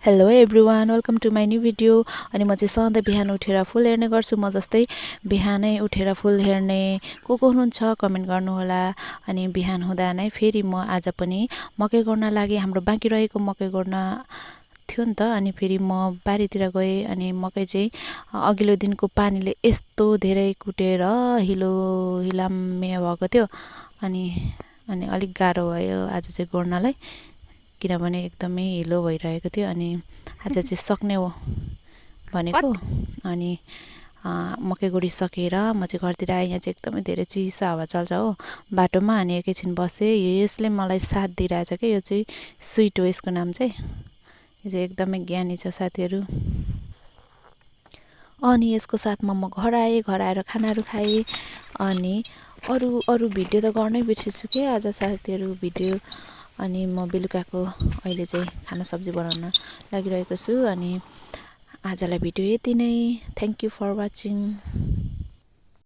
Hello everyone, welcome to my new video. अनि म चाहिँ सधैँ बिहान उठेर फुल हेर्ने गर्छु। म जस्तै बिहानै उठेर फुल हेर्ने को हुनुहुन्छ कमेन्ट गर्नुहोला। अनि बिहान हुँदा नै फेरि म आज पनि मकै गोड्न लागि हाम्रो बाँकी रहेको मकै गोड्न थियो नि त। अनि फेरि म बारीतिर गएँ। अनि मकै चाहिँ अघिल्लो दिनको पानीले यस्तो धेरै कुटेर हिलाम्मे भएको थियो। अनि अलिक गाह्रो भयो आज चाहिँ गोड्नलाई, किनभने एकदमै हिलो भइरहेको थियो। अनि आज चाहिँ सक्ने हो भनेको। अनि मकै गोडिसकेर म चाहिँ घरतिर आएँ। यहाँ चाहिँ एकदमै धेरै चिसो हावा चल्छ हो बाटोमा। अनि एकैछिन बसेँ। यसले मलाई साथ दिइरहेछ क्या। यो चाहिँ स्विट हो, यसको नाम चाहिँ। यो चाहिँ एकदमै ज्ञानी छ साथीहरू। अनि यसको साथमा म घर आएँ। घर आएर खानाहरू खाएँ। अनि अरू भिडियो त गर्नै बिर्सेछु के आज साथीहरू भिडियो। अनि म बेलुकाको अहिले चाहिँ खाना सब्जी बनाउन लागिरहेको छु। अनि आजलाई भिडियो यति नै। Thank you for watching.